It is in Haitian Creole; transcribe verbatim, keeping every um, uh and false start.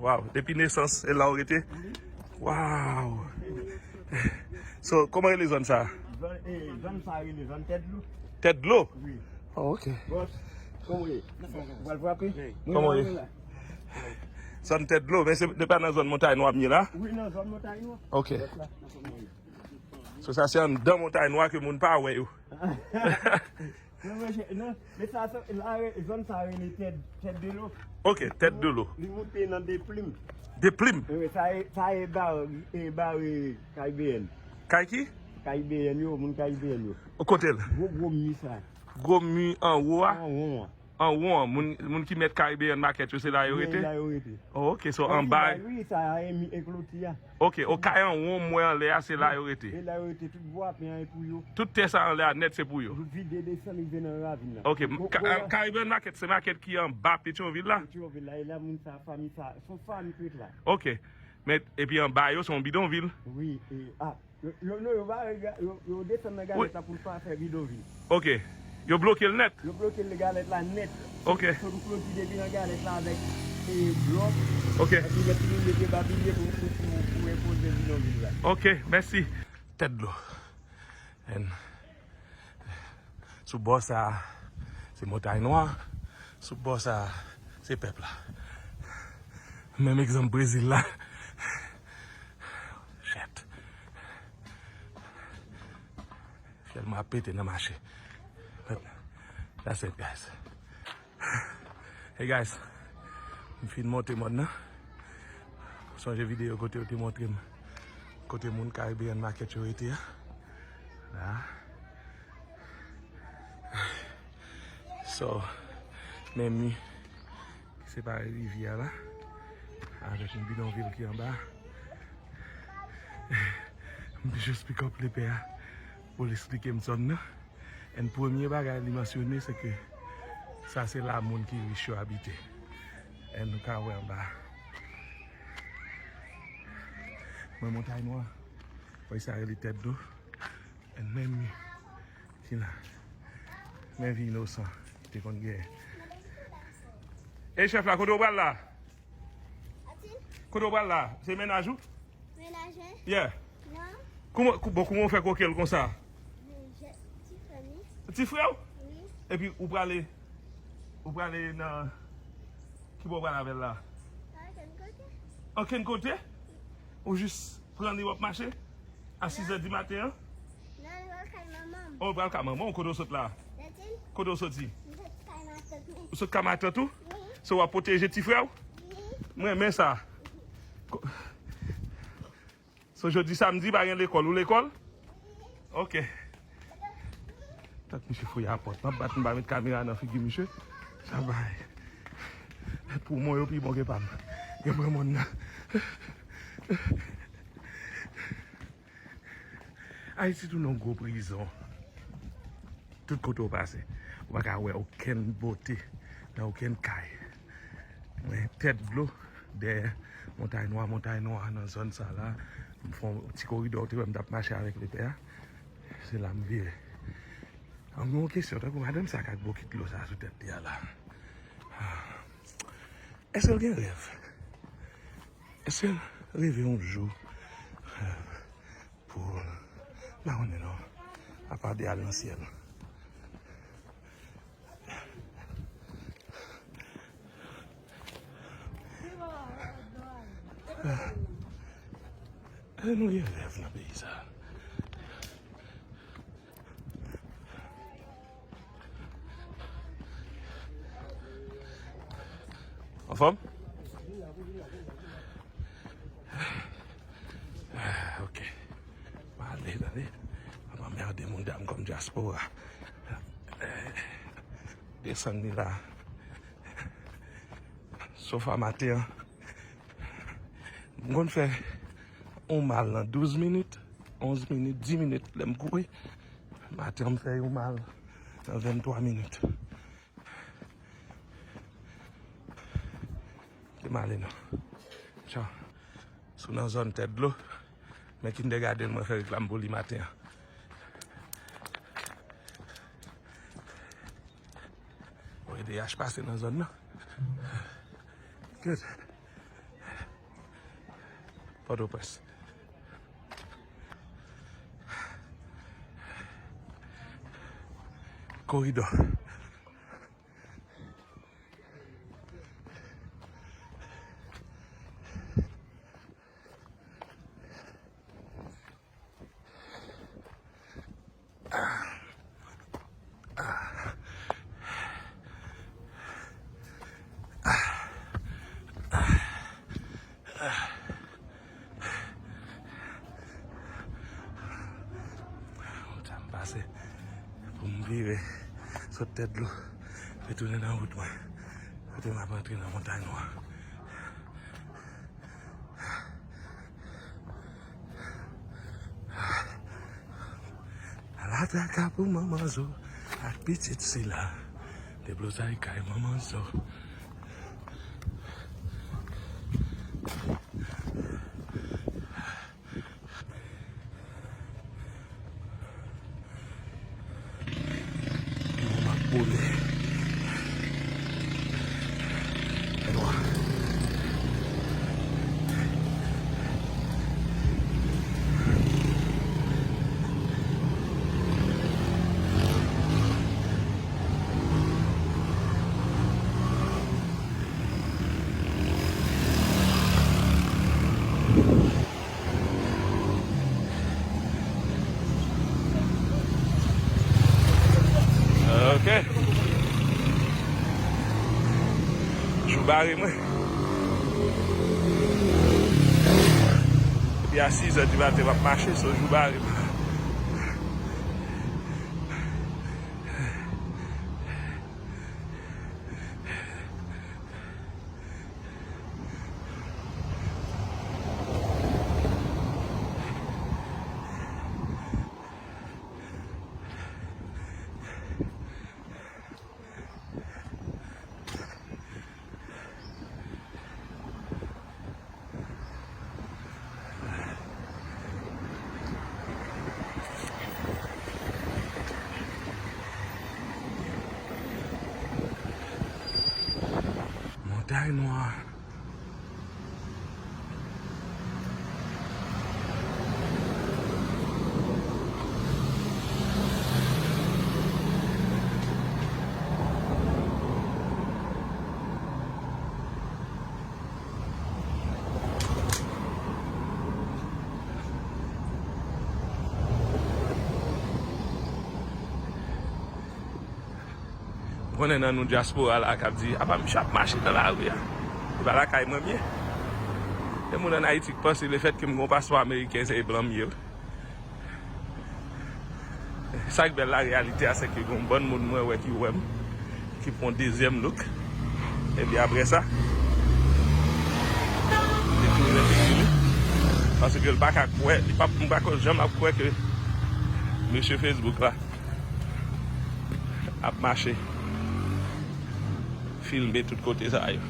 Wow, depi nesans, e la w rete? Wow. So, kòman rele zòn sa? Zòn, eh, zòn sa rele zòn Tèt Dlo. Tèt Dlo? Wi. Oh, ok. Bòs, kòman w ye? Ou pral frape? Kòman w ye? Zòn Tèt Dlo, men se, se pa nan zòn Montay Nwa m ye la? Wi, nan zòn Montay Nwa. Ok. Bòs la. So, sa se anndan Montay Nwa ke moun pa wè yo. Non, men, non, men sa, sa, la, zòn sa rele Tèt, Tèt de Lo. Ok, Tèt de Lo. Li moute nan De Plim. De Plim? Wi, sa e, sa e bare, e bare Karibeyèn. Kay ki? Karibeyèn yo, moun Karibeyèn yo. Kote l? Gwo, gwo mi sa. Gwo mi anwo a? Anwo a. Anwo an, moun, moun ki mèt Caribbean Market yo, se la yo rete? Se la yo rete. Oh, ok, so anba. Wi, sa a, e mi, e kloti a. Ok, o kay anwo m wè anlè a, se la yo rete? E la yo rete, tout bwa pen an e pou yo. Tout tè sa anlè a nèt se pou yo? Yo vide desann, rive nan ravin nan. Ok, m- Ka- Caribbean Market, se market ki anba Petyonvil la? Petyonvil la, e la moun sa, fanmi sa, se yon fanmi ki ret la. Ok, men epi anba yo, se yon bidonvil? Wi, e, a, Yo, yo, non, yo bare ga- yo, yo desann nan galèt la pou l pa fè bidonvil. Ok. Yo bloke l nèt? Yo bloke l galèt la nèt. Ok. So, nou kloti depi nan galèt la avèk, e, blòk. Ok. Epi lè fini, yo te ba bilye pou, pou, pou, pou enpoze bidonvil la. Ok, mèsi. Tèt Dlo. And sou bò sa, se Montay Nwa. Sou bò sa, se pèp la. Menm egzanp Brezil la. Shit. Fyèl mwen ap pete nan mache. But that's it, guys. Hey, guys. M fin monte mòn nan. Sonje videyo kote yo te montre m kote moun Caribbean Market yo rete a. La. So, men mi ki separe rivyè a la avèk yon bidonvil ki anba. M jis pick up lepè a pou l eksplike m zòn nan. And premye bagay li mansyone, se ke sa se la moun ki rich yo abite. And nou ka wè anba. Mwen Montay Nwa. Wè sa rele Tèt Dlo. And men mi ki la. Men vi inosan ki te konn genyen. Ey, chèf la, kote w pral la? Kote w pral la? Se mennaj ou? Mennaj mwen? Yeah. Non. Kouman, kou- bon, kouman w fè koke l konsa? Men je- ti frè m. Ti frè w? Wi. Epi ou prale, ou prale nan, ki bò w prale avè l la? Ankenn kote. Ankenn kote? Ou jis pran li w ap mache? A sizè di maten an? Non, nou pral kay manman m. Oh, ou pral kay manman w, kote w sot la? Kote w soti? M sot kay matant mwen. Ou sot kay matant ou? Wi. So w ap pwoteje ti frè w? Wi. M renmen sa. Ko- So jodi samdi pa gen lekòl, ou lekòl? Ok. Tank misye fouye a pòt. M ap bat m pa met kamera nan figi misye. Sa bay. Poumon yo pi bon ke pa m. Yo pran mòn nan. Ayiti tounen yon gwo prizon. Tout kote w pase, ou pa ka wè okenn bote nan okenn kay. Mwen Tèt Dlo, dèyè Montay Nwa, Montay Nwa nan zòn sa la. M fè yon ti koridò, ou te wè m t ap mache avèk lepè a. Se la m vire. An, mwen yon kesyon, tankou madanm sa k ak bokit dlo sa sou tèt li a la. Èske l gen rèv? Èske l reve yon jou pou, m pa konnen non, apa de al nan syèl? Èske nou gen rèv nan peyi sa? Anfòm? Ah, ok. M ale, tande. M ap anmède moun dam kòm dyaspora. Desann li la. Sofa maten an. M konn fè yon mal nan douz minit, onz minit, di minit lè m kouri. Maten an m fè yon mal nan venntwa minit. Te m ale non. Tchaw. Si w nan zòn Tèt Dlo, men Kindergarten mwen fè reklam pou li maten an. Voye D H pase nan zòn nan. Good. Pòtoprens. Koridò. Sa m pase pou m vire sot Tèt Dlo, retounen nan wout mwen, kote m ap antre nan Montay Nwa. Ala traka pou manman Zo ak pitit sila. Deblozay kay manman Zo. Yo, m ap boule. Fè nwa. Ok. Jou bare mwen. Depi a sizè di maten m ap mache, so jou bare mwen. Montay Nwa. M konnen nan nou dyaspora la k ap di, "Apa misye ap mache nan lari a? E pa lakay mwen m ye?" Gen moun ann Ayiti k panse lefètke m gen yon paspò ameriken, se blan m ye, wi. Sa k bèl, la reyalite a, se ke gen yon bann moun mwen wè ki wè m, ki pran dezyèm look. Epi apre sa, li tounen vin vini. Paske l pa ka kwè, li pa, m pa kwè, janm ap kwè ke mesye Facebook la ap mache filme tout kote sa yo.